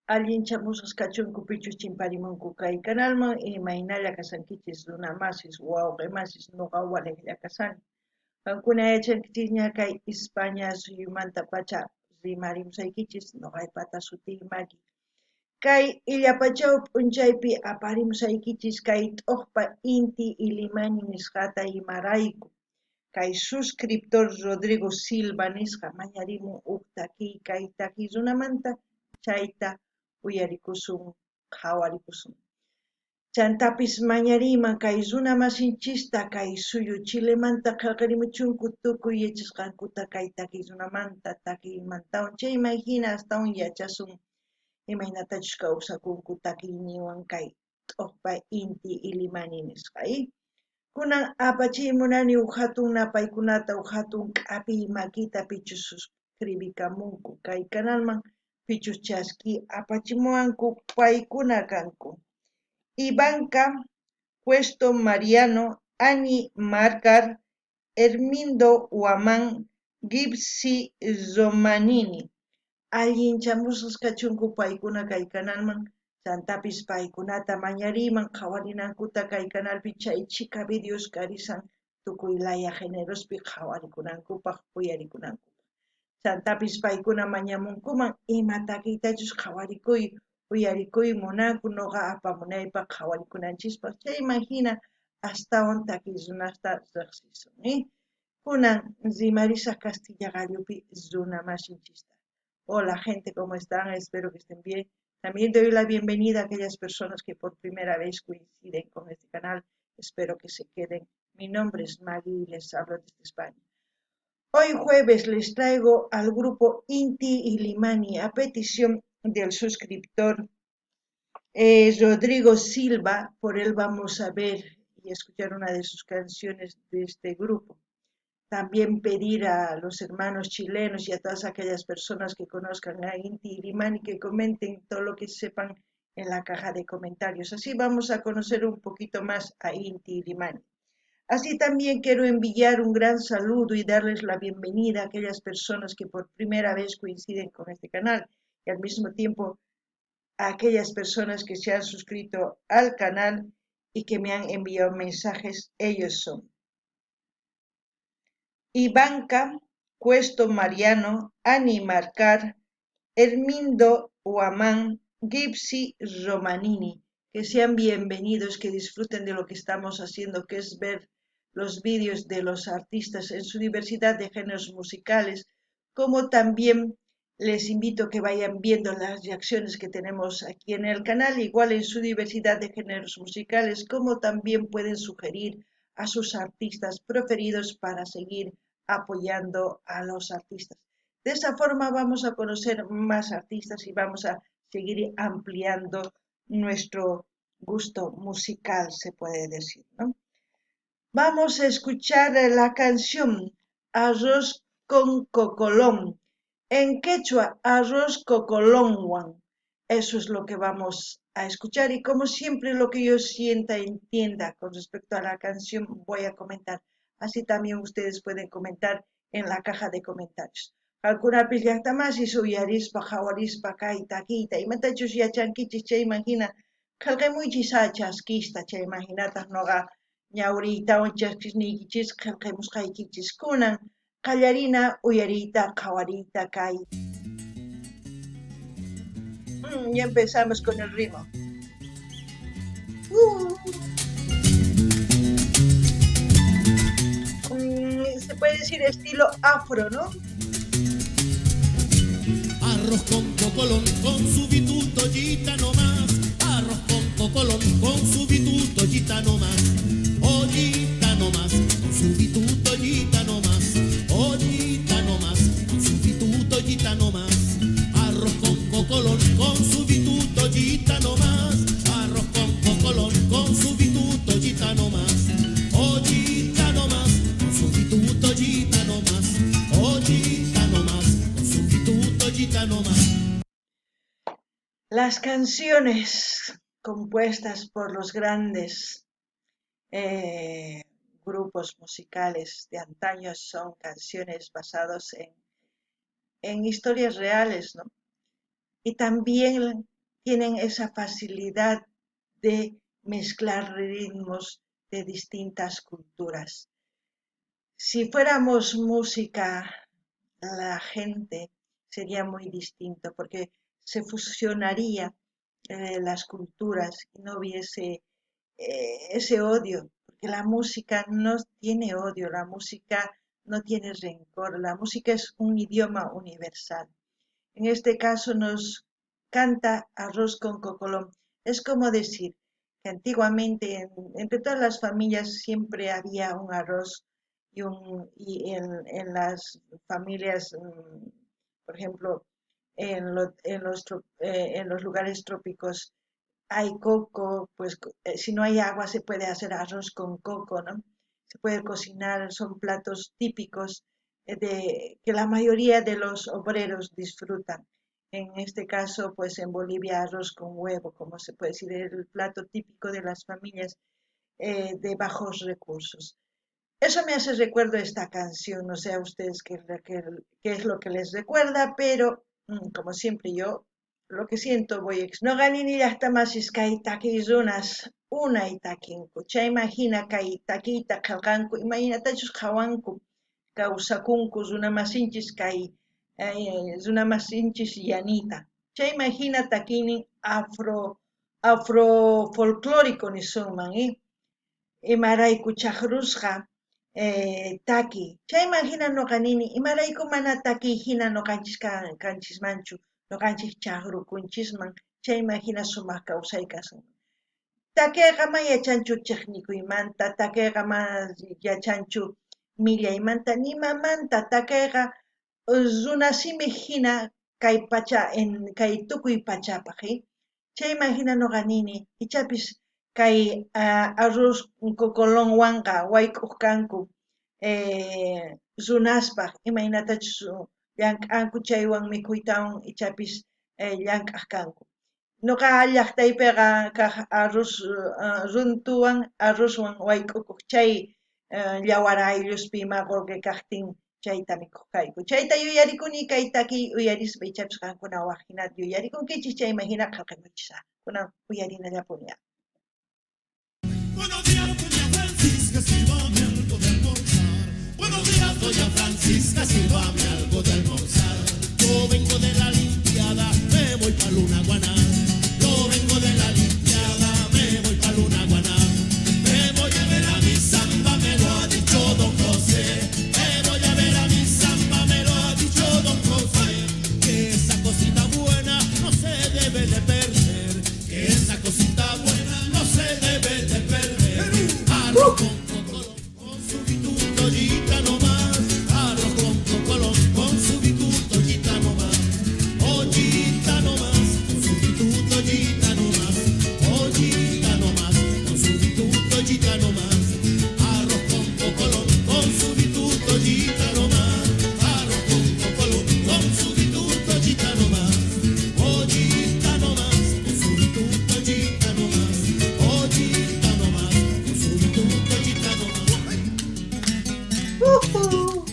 Allinchamusqas kachunku pichus chimparimunku kay kanalman, imaynalla kashankichis runa masis, wawqe masis, noqa walejlla kashani. Qankuna yachankichisña kay España suyumantapacha rimarimusaykichis, noqaypata sutiy Maki. Kay illapachaw p'unchaypi aparimusaykichis kay t'ojpa Inti Illimani nisqata imarayku. Kay suscriptor Rodrigo Silva nisqa mañarimun uj takiy kay takiy runamanta, chayta uyarikusun, qhawarikusun. Chantapis mañariyman kay runa masinchista kay suyu Chilemanta qhelqarimuchunku tukuy yachasqankuta kay takiy runamanta, takiymantawan, chayman jina astawan yachasun imaynatachus kawsakunku takiyninwan kay t'ojpa Inti Illimani nisqa. Kunan apachiy munani uj jatun napaykunata, uj jatun k'apiy makita pichus suscribikamunku kay canalman, pichus chaski apachimuwanku paykuna kanku. Ivanka Cuesto Mariano, Ani Marcar, Hermindo Huamán, Gipsy Romanini. Allinchamusqas kachunku paykuna kay canalman, chantapis paykunata mañariyman qhawarinankuta kay canalpi chay chhika videos karisan tukuy laya generospi qhawarikunankupaj, uyarikunankupaj. Chantapis paykuna mañamunkuman ima takiytachus qhawarikuy, uyarikuy munanku noqa apamunaypaj qhawarikunanchispaj, chayman jina astawan takiy runasta rejsisun. Kunan rimarisaj Castilla gallupi runa masinchista. Hola gente, ¿cómo están? Espero que estén bien. También doy la bienvenida a aquellas personas que por primera vez coinciden con este canal. Espero que se queden. Mi nombre es Maggie y les hablo desde España. Hoy jueves les traigo al grupo Inti Illimani a petición del suscriptor Rodrigo Silva. Por él vamos a ver y escuchar una de sus canciones de este grupo. También pedir a los hermanos chilenos y a todas aquellas personas que conozcan a Inti Illimani que comenten todo lo que sepan en la caja de comentarios. Así vamos a conocer un poquito más a Inti Illimani. Así también quiero enviar un gran saludo y darles la bienvenida a aquellas personas que por primera vez coinciden con este canal y al mismo tiempo a aquellas personas que se han suscrito al canal y que me han enviado mensajes. Ellos son Ivanka Cuesto Mariano, Ani Marcar, Hermindo Huamán, Gipsy Romanini. Que sean bienvenidos, que disfruten de lo que estamos haciendo, que es ver los vídeos de los artistas en su diversidad de géneros musicales, como también les invito a que vayan viendo las reacciones que tenemos aquí en el canal, igual en su diversidad de géneros musicales, como también pueden sugerir a sus artistas preferidos para seguir apoyando a los artistas. De esa forma vamos a conocer más artistas y vamos a seguir ampliando nuestro gusto musical, se puede decir, ¿no? Vamos a escuchar la canción Arroz con Cocolón. En quechua, arroz cocolonwan. Eso es lo que vamos a escuchar y como siempre lo que yo sienta, entienda con respecto a la canción voy a comentar. Así también ustedes pueden comentar en la caja de comentarios. Qankunapis llaqtamasis uyarispa, qhawarispa kay takiyta, imatachus yachankichis chayman hina qhelqemuychis a chaskista, chayman hinataq noqa ñawriytawan chaskisniykichis qhelqemusqaykichis. Kunan qallarina uyariyta, qhawariyta kay. Ya empezamos con el ritmo. Se puede decir estilo afro, ¿no? Arroz con cocolón, con su vituto ollita no más. Arroz con cocolón, con su vituto ollita no más. Ollita no más, con su vituto ollita no más. Ollita no más, con su vituto ollita no más. Arroz con cocolón, con su vituto ollita no más. Arroz con cocolón, con su vituto ollita no más. Ollita no más, con su vituto ollita no más. Ollita no más, con su vituto ollita no más. Las canciones compuestas por los grandes grupos musicales de antaño son canciones basadas en historias reales, ¿no? Y también Tienen esa facilidad de mezclar ritmos de distintas culturas. Si fuéramos música, la gente sería muy distinto, porque se fusionaría las culturas y no hubiese ese odio, porque la música no tiene odio, la música no tiene rencor, la música es un idioma universal. En este caso nos canta Arroz con Cocolón. Es como decir que antiguamente entre todas las familias siempre había un arroz y en las familias, por ejemplo, en los lugares trópicos hay coco, pues si no hay agua se puede hacer arroz con coco, ¿no? Se puede cocinar, son platos típicos de, que la mayoría de los obreros disfrutan. En este caso, pues en Bolivia arroz con huevo, como se puede decir, el plato típico de las familias de bajos recursos. Eso me hace recuerdo esta canción, no sé a ustedes qué es lo que les recuerda, pero como siempre yo lo que siento voy a... Noqa nini llaqtamasis kay takiy runas unay takinku, chayman hina kay takiyta qhelqanku, imaynatachus qhawanku, kawsakunku runamasinchis kay runamasinchis llanita. Chayman hina takiynin afro folclórico nisunman, imarayku chaqrusqa taki. Chayman hina noqa nini, imarayku mana takiy hina noqanchis kanchismanchu, noqanchis chaqrukunchisman, chayman hina sumaq kawsay kasunman. Takiyqa ma yachanchu chiqnikuymanta, takiyqa ma yachanchu millaymanta, nimamanta, takiyqa runasimi hina kay pacha, en kay tukuy pachapaq, Chayman hina noqa nini, ichapis kay arroz cocolonwanqa wayk'uq kanku runaspaq, imaynatachus llank'anku chaywan mikhuytawan ichapis llank'aq kanku. Noqa llaqtaypiqa kaq arroz runtuwan arrozwan wayk'ukuq chay llawara aylluspi ima qullqi kaqtin chayta mikhuq kayku. Chayta yuyarikuni kay takiy uyarispa ichapis qankuna waj hinata yuyarikunkichis, chayman hina qhelqamuchis. Kunan uyarinallapuni. Buenos días, doña Francisca, sírvame algo de almorzar. Buenos días, doña Francisca, sírvame algo de almorzar. Yo vengo de la limpiada, me voy pa' Lunahuaná. Yo vengo de la limpiada, me voy pa' Lunahuaná. Me voy a ver a mi samba, me lo ha dicho don José. Me voy a ver a mi samba, me lo ha dicho don José. Que esa cosita buena no se debe de perder. Que esa cosita buena no se debe de perder. Arroz con cocolón, con su bituto, ollita no más. Arroz con cocolón, con su bituto, ollita no más. Ollita no más, con su bituto, ollita no más. Ollita no más, con su bituto, ollita no más. Arroz con cocolón, con su bituto, ollita no más. Arroz con cocolón, con su bituto, ollita no más. Ollita no más, con su bituto, ollita no más. Ollita no más, con su bituto, ollita no más. ¡Ujú!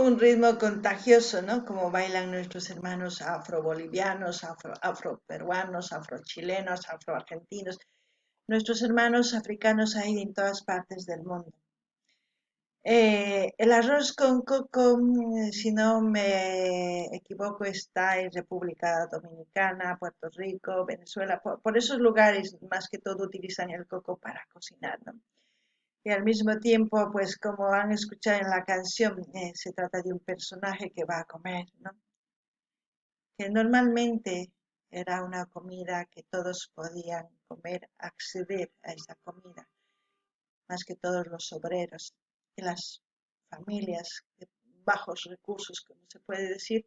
Un ritmo contagioso, ¿no? Como bailan nuestros hermanos afrobolivianos, afroperuanos, afrochilenos, afroargentinos, nuestros hermanos africanos hay en todas partes del mundo. El arroz con coco, si no me equivoco, está en República Dominicana, Puerto Rico, Venezuela. Por esos lugares, más que todo, utilizan el coco para cocinar, ¿no? Y al mismo tiempo, pues como han escuchado en la canción, se trata de un personaje que va a comer, ¿no? Que normalmente era una comida que todos podían comer, acceder a esa comida, más que todos los obreros y las familias de bajos recursos, como se puede decir,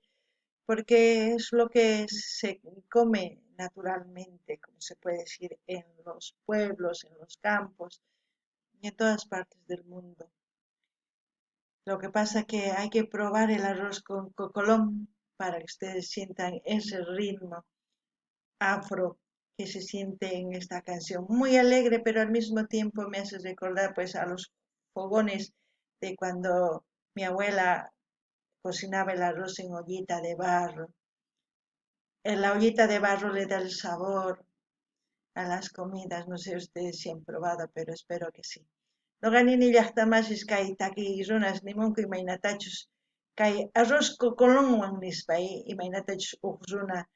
porque es lo que se come naturalmente, como se puede decir, en los pueblos, en los campos y en todas partes del mundo. Lo que pasa es que hay que probar el arroz con cocolón para que ustedes sientan ese ritmo afro que se siente en esta canción. Muy alegre, pero al mismo tiempo me hace recordar, pues, a los fogones de cuando Mi abuela cocinaba el arroz en ollita de barro. En la ollita de barro le da el sabor a las comidas. No sé ustedes si han probado, pero espero que sí. Noqa nini llaqtamasis kay takiy runas nimunku imaynatachus kay arroz cocolonwan nispa, imaynatachus uj runa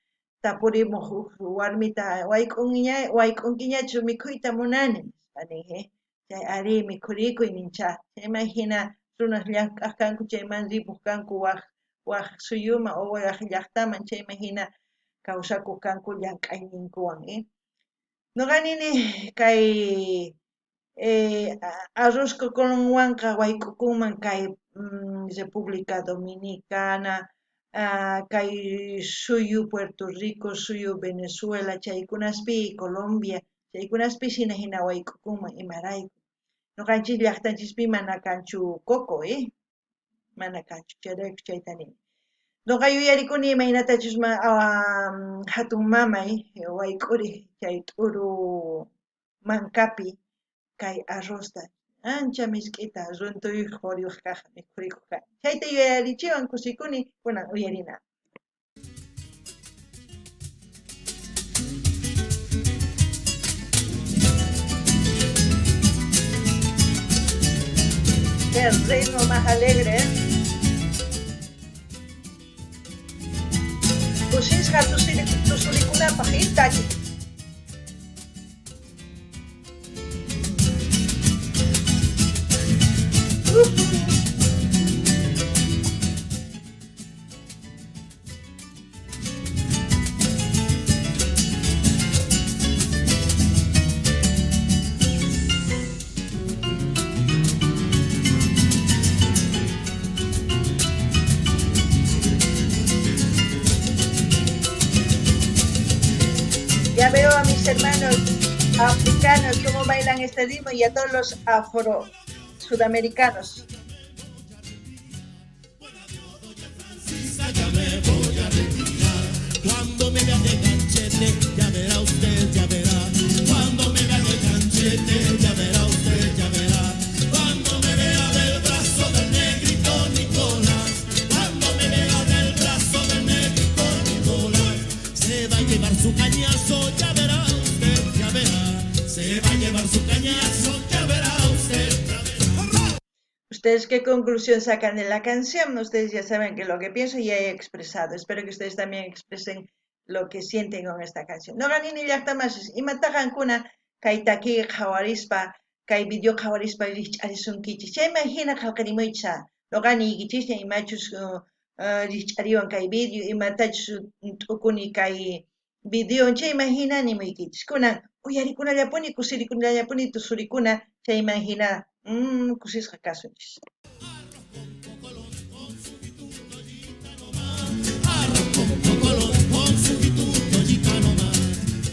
tapurimuq uj warmita wayk'unkiñachu mikhuyta munani nispa nin, chay arí mikhurikuy nincha. Chayman hina runas llank'aq kanku, chayman ripuq kanku waj suyuman o waj llaqtaman, chayman hina kawsakuq kanku llank'ayninkuwan. Noqa nini kay arroz cocolonwanqa wayk'ukunman kay República Dominicana, kay suyu Puerto Rico, suyu Venezuela, chaykunaspi Colombia, chaykunaspi hina hina wayk'ukunman imarayku. Noqanchis llaqtanchispi mana kanchu coco, mana kanchu, chayrayku chayta nini. Noqa yuyarikuni imaynatachus hatun mamay wayk'uri chay t'uru mankapi kay arrozta ancha misk'ita runtuyuq qoriyuq kaq mikhurikuq kani. Chayta yuyarichiwan kusikuni kunan uyarina. Qué ritmo más alegre, ¿eh? Kusisqa tusurikunapaq taki. Ya veo a mis hermanos africanos cómo bailan este ritmo y a todos los afro-sudamericanos. Cuando me vea de ganchete, ya verá usted, ya verá. Cuando me vea de ganchete, ya verá usted, ya verá. Cuando me vea del brazo del negrito Nicolás, cuando me vea del brazo del negrito Nicolás, se va a llevar su cañazo, ya verá usted, ya verá. Se va a llevar su cañazo, ya verá usted, ya verá. ¿Ustedes qué conclusión sacan de la canción? Ustedes ya saben que lo que pienso ya he expresado. Espero que ustedes también expresen lo que sienten con esta canción. Noqa nini llaqtamasis imataq qankuna kay takiy qhawarispa, kay video qhawarispa rikch'arisunkichis. Chayman hina qhalqarimuychis. Noqa niykichisña imachus rikch'ariwan kay video, imatachus t'ukuni kay video, chayman hina nimuykichis. Kunan uyarikunallapuni, kusirikunallapuni, tusurikuna, chayman hina kusisqa kasunchis. Arroz con cocolón, con su bituto gitano más.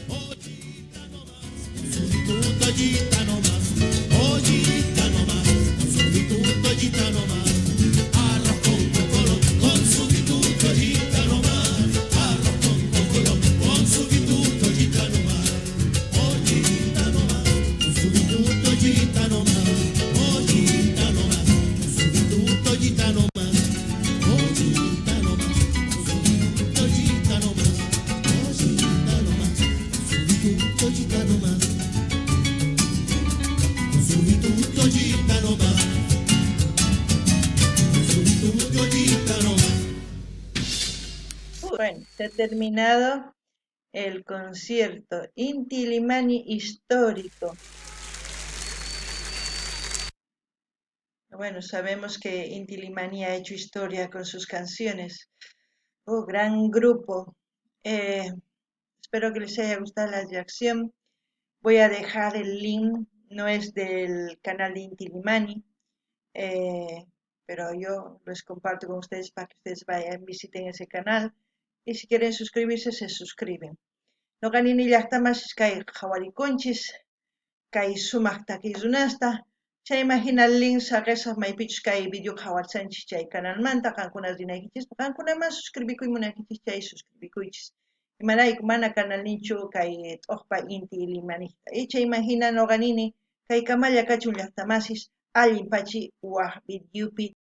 Ollita no más, con su bituto gitano más. Ollita no más, con su bituto gitano más. Arroz con cocolón, con su bituto gitano más. Arroz con cocolón, con su bituto gitano más. Ollita no más, con su bituto gitano más. Ollita no más, con su bituto gitano más. Ollita no más, con su bituto gitano más. Ollita no más, con su bituto gitano más. Con su bituto gitano más. Con su bituto gitano más. Bueno, se ha terminado el concierto Inti Illimani histórico. Bueno, sabemos que Inti Illimani ha hecho historia con sus canciones. Oh, gran grupo. Espero que les haya gustado la reacción. Voy a dejar el link, no es del canal de Inti Illimani, pero yo les comparto con ustedes para que ustedes vayan, visiten ese canal. Y si quieren suscribirse, se suscriben. Noqa nini llaqtamasis kay qhawarikunchis, kay sumaq takiy runasta. Chayman hina link saqesaq maypichus kay video qhawarsanchis chay canalmanta, qankuna rinaykichis, qankunaman suscribikuy munankichis chay suscribikuychis. Imarayku mana canalninchu kay t'uqpa Inti Illimanijta. Y chayman hina noqa nini kay kamalla kachun llaqtamasis, allin pachi waj videopi.